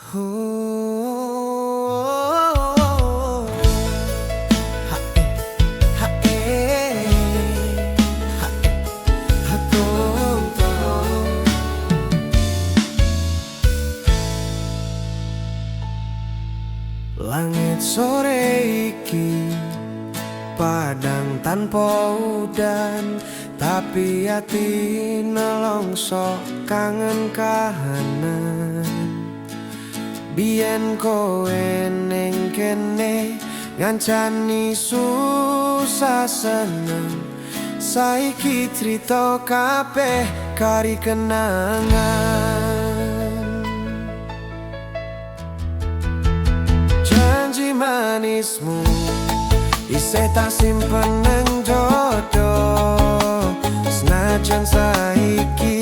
Oh, ha eh, ha eh, ha eh, ha tong tong. Langit sore iki padang tanpa udan, tapi ati nelongso kangen kahanan. Biyen kowe ning kene ngancani susah seneng. Saiki crita kabeh kari kenangan. Janji manismu isih tak simpen nang dodo. Senajan saiki